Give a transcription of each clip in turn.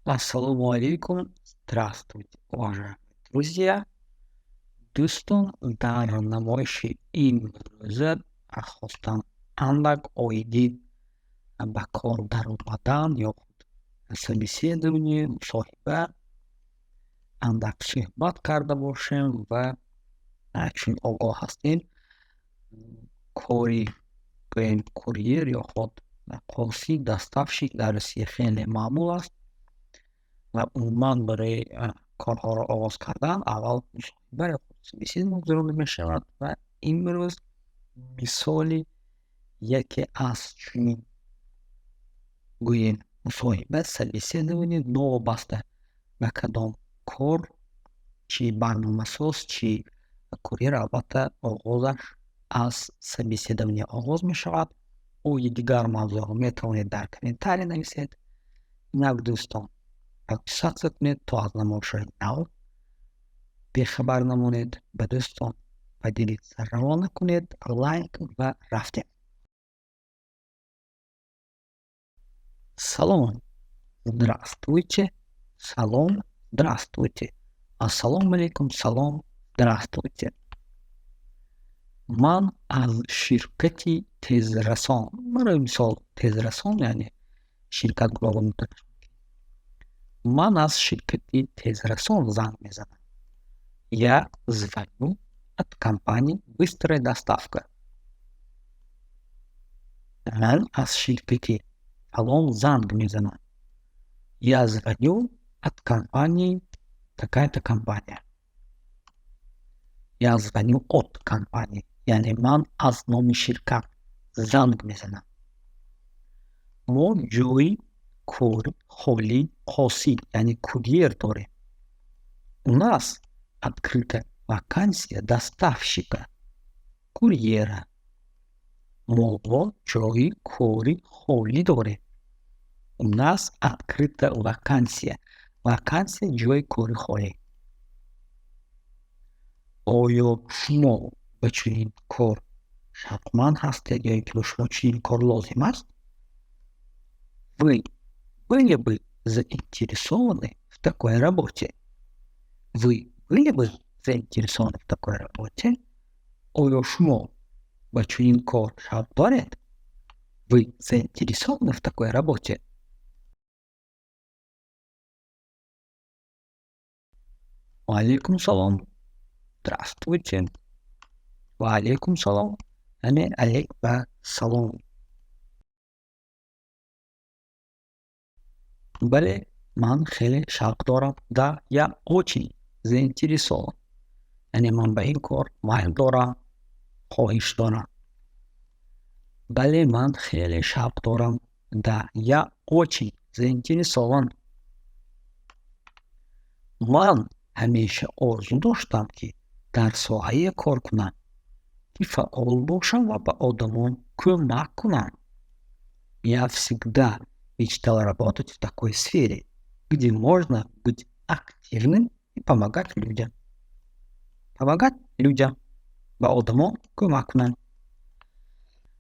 Ассалому алайкум! Здравствуйте, уважаемые друзья! Дӯстон, дар намоиши имрӯза хостам андак оиди ба кор даромадан ё худ собеседование, мусоҳиба андак суҳбат карда бошем ва чун огоҳ ҳастем, кори, гӯем, курьер ё худ қосид, доставщик дар Русия хеле маъмул аст ва умуман барои корҳоро оғоз кардан аввал мусоҳиба ё худ собеседование гузаронида мешавад. Ва имрӯз мисоли яке аз чунин, гӯем, мусоҳиба, собеседование, новобаста ба кадом кор, чӣ барномасоз, чӣ курьер, албатта, оғозаш аз собеседование оғоз мешавад. Оиди дигар мавзӯъҳо метавонед дар комментарий нависед. Инак, дӯстон, подписаться кунед, то аз намоишҳои нав бехабар намонед, ба дӯстон поделиться равона кунед, лайк ва рафтем. Салом, здравствуйте, салом, здравствуйте, ассалому алайкум, салом, здравствуйте. Ман аз ширкати тезрасон, барои мисол, тезрасон, яъне ширкат. Ман аз ширкати тезрасон занг мезанам. Я звоню от компании «Быстрая доставка». Ман аз ширкати фалон занг мезанам. Я звоню от компании такая-то компания. Я звоню от компании, яъне ман аз номи ширкат занг мезанам. Мо ҷойи кори холии қосид, яъне курьер дорем. У нас открыта вакансия доставщика, курьера. Мо ҷойи кори холӣ дорем. У нас открыта вакансия. Вакансия — ҷойи кори холӣ. Оё шумо ба чунин кор шавқманд ҳастед ё ин ки ба шумо чунин кор лозим аст? Вы были бы заинтересованы в такой работе? Вы были бы заинтересованы в такой работе? Оё шумо ба чунин кор шавқ доред? Вы заинтересованы в такой работе? Ва алайкум салом. Здравствуйте. Ва алайкум салом, яъне алейк ва салом. Бале, ман хеле шавқ дорам. Да, я очень заинтересован, яъне ман ба ин кор майл дорам, хоҳиш дорам. Бале, ман хеле шавқ дорам. Да, я очень заинтересован. Ман ҳамеша орзу доштам, ки дар соҳае кор кунам, ки фаъол бошам ва ба одамон кӯмак кунам. Я всегда мечтал работать в такой сфере, где можно быть активным и помогать людям. Помогать людям, ба одамон кӯмак кунам.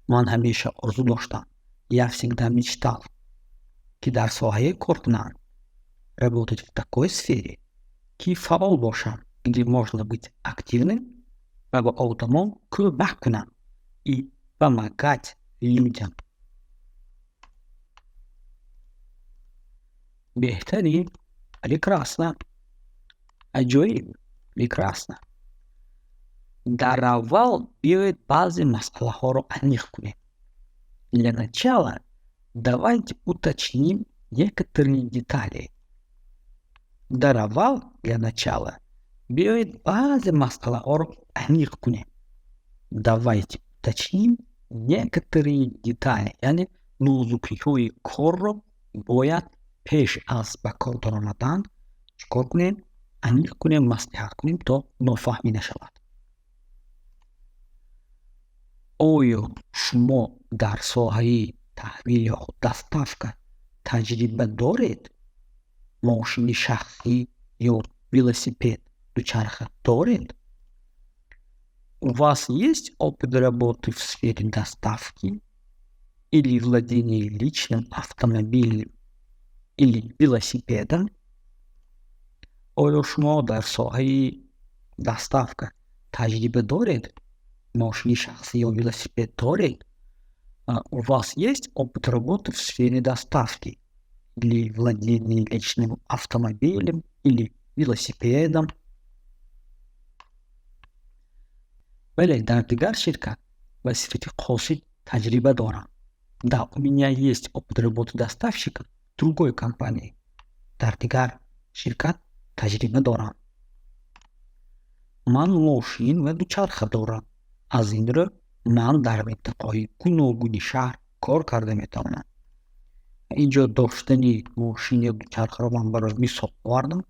Ман ҳамеша орзу доштам, я всегда мечтал, ки дар соҳае кор кунам, работать в такой сфере, ки фаъол бошам, где можно быть активным, ва ба одамон кӯмак кунам, и помогать людям. Беҳтарин, прекрасно, аҷоиб, прекрасно. Дар аввал биёед баъзе масъалаҳоро аниқ кунем. Для начала давайте уточним некоторые детали. Дар аввал, для начала, биёед баъзе масъалаҳоро аниқ кунем. Давайте уточним некоторые детали, яъне нозукиҳои корро бояд пеш аз ба кор даромадан чӣ кор кунем? Аниқ кунем, маслиҳат кунем, то нофаҳмӣ нашавад. Оё шумо дар соҳаи таҳвил ё худ доставка таҷриба доред? Мошини шахсӣ ё велосипед, дучарха доред? У вас есть опыт работы в сфере доставки или владения личным автомобилем? или велосипедом? Оё шумо дар соҳаи доставка таҷриба доред? Мошини шахсӣ ё велосипед доред? У вас есть опыт работы в сфере доставки или владения личным автомобилем или велосипедом? Бале, дар дигар ширкат ба сифати қосид таҷриба дорам. Да, у меня есть опыт работы доставщиком в другой компании. Дар дигар ширкат таҷриба дорам. Ман мошин ва дучарха дорам. Аз ин рӯ ман дар минтақаҳои гуногуни шаҳр кор карда метавонам. Инҷо доштани мошин ё дучархаро ман барои мисол овардам.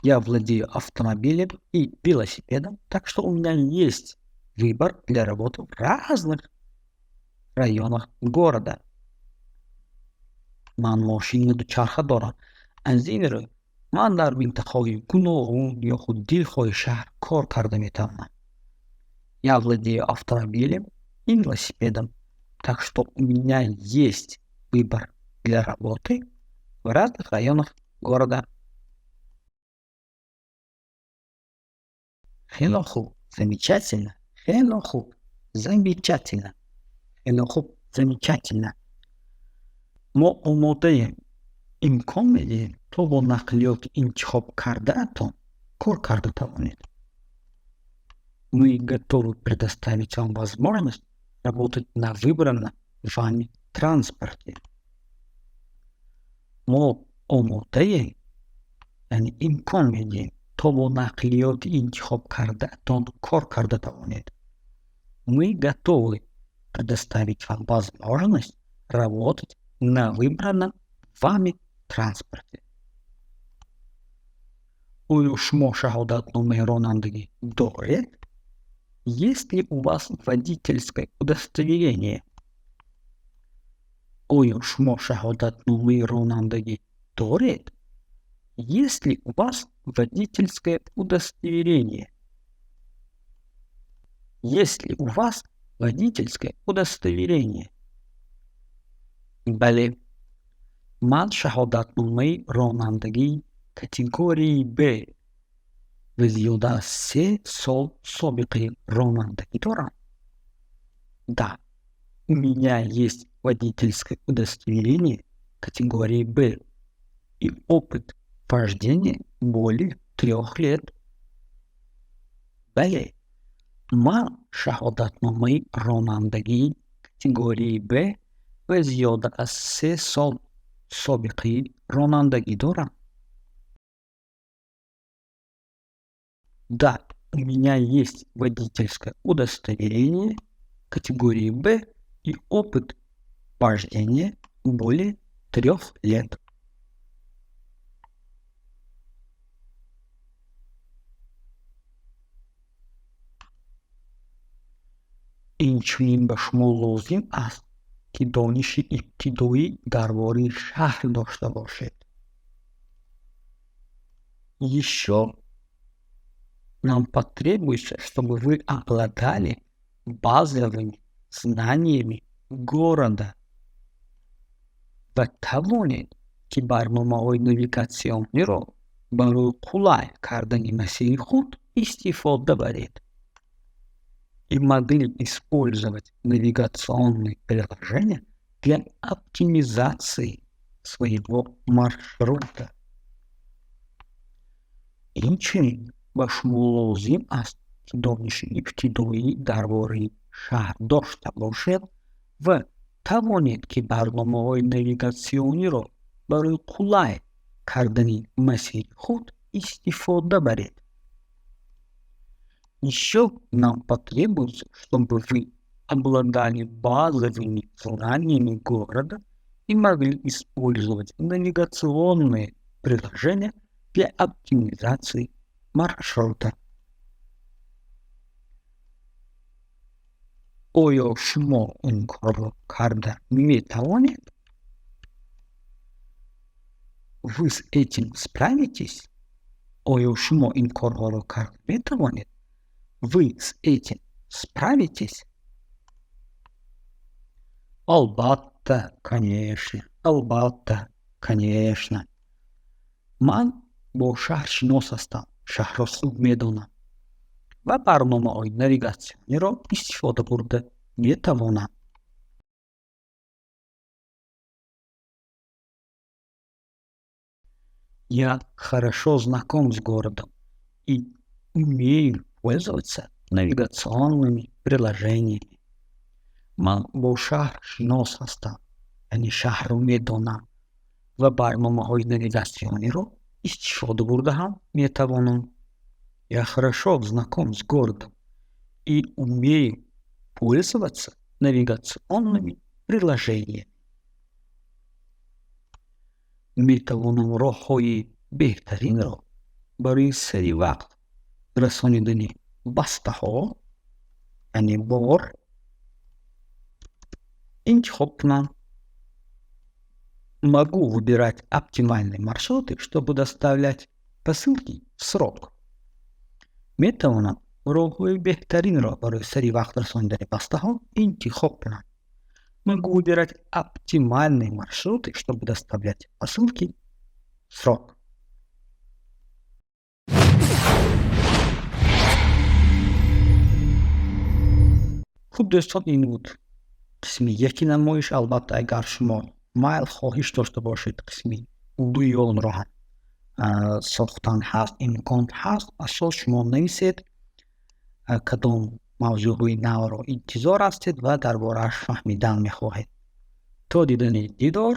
Я владею автомобилем и велосипедом, так что у меня есть выбор для работы в разных районах города. Ман мошин ва дучарха дорам. Аз ин рӯ ман дар минтақаҳои гуногун ё худ дилхоҳи шаҳр кор карда метавонам. Я владею автомобилем и велосипедом, так что у меня есть выбор для работы в разных районах города. Хело хуб, замечательно, хело хуб, замечательно, хело хуб, замечательно. Мо омодаем, имкон медиҳем, то бо нақлиёти интихоб кардаатон кор карда тавонед. Мы готовы предоставить вам возможность работать на выбранном вами транспорте. Мо омодаем, яъне имкон медиҳем, то бо нақлиёти интихоб кардаатон кор карда тавонед. Мы готовы предоставить вам возможность работать на выбранном вами транспорте. Оё шумо шаҳодатномаи ронандагӣ доред? Есть ли у вас водительское удостоверение? Оё шумо шаҳодатномаи ронандагӣ доред? Есть ли у вас водительское удостоверение? Есть ли у вас водительское удостоверение? Бале, ман шаҳодатномаи ронандагии категорияи Б ва зиёда аз 3 сол собиқаи ронандагӣ дорам. Да, у меня есть водительское удостоверение категории Б и опыт вождения более 3 лет. Бале, ман шаҳодатномаи ронандагии категорияи Б ва зиёда аз 3 сол собиқаи ронандагӣ дорам. Да, у меня есть водительское удостоверение категории Б и опыт вождения более 3 лет. Инчунин ба шумо лозим аст, ки дониши ибтидоӣ дар бораи шаҳр дошта бошед. Ещё нам потребуется, чтобы вы обладали базовыми знаниями города ва тавонед, ки барномаҳои навигатсиониро барои қулай кардани масири худ истифода баред, и могли использовать навигационные приложения для оптимизации своего маршрута. Инчунин ба шумо лозим аст, ки дониши ибтидоӣ дар бораи шаҳр дошта бошед ва тавонед, ки барномаҳои навигатсиониро барои қулай кардани масири худ истифода баред. Ещё нам потребуется, чтобы вы обладали базовыми знаниями города и могли использовать навигационные приложения для оптимизации маршрута. Оё шумо ин корро карда метавонед? Вы с этим справитесь? Оё шумо ин корҳоро карда метавонед? Вы с этим справитесь? Албатта, конечно, албатта. Конечно. Ман бо шаҳр шинос ҳастам, шаҳрро хуб медонам ва барномаҳои навигатсиониро истифода бурда метавонам. Я хорошо знаком с городом и умею пользоваться навигационными приложениями. Ман бо шаҳр шинос ҳастам, яъне шаҳрро медонам ва барномаҳои навигатсиониро истифода бурда ҳам метавонам. Я хорошо знаком с городом и умею пользоваться навигационными приложениями. Метавонам роҳҳои беҳтаринро барои сари вақт расонидани бастаҳо, яъне бор, интихоб кунам. Могу выбирать оптимальные маршруты, чтобы доставлять посылки в срок. Метавонам роҳҳои беҳтаринро барои сари вақт расонидани бастаҳо интихоб кунам. Могу выбирать оптимальные маршруты, чтобы доставлять посылки в срок. Хуб, дӯстон, ин буд қисми яки намоиш. Албатта, агар шумо майл, хоҳиш дошта бошед, қисми дуюмро ҳам сохтан ҳаст, имкон ҳаст. Асос, шумо нависед, кадом мавзӯъҳои навро интизор ҳастед ва дар борааш фаҳмидан мехоҳед. То дидани дидор,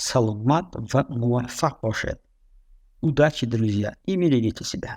саломат ва муваффақ бошед. Удачи, друзья, и берегите себя.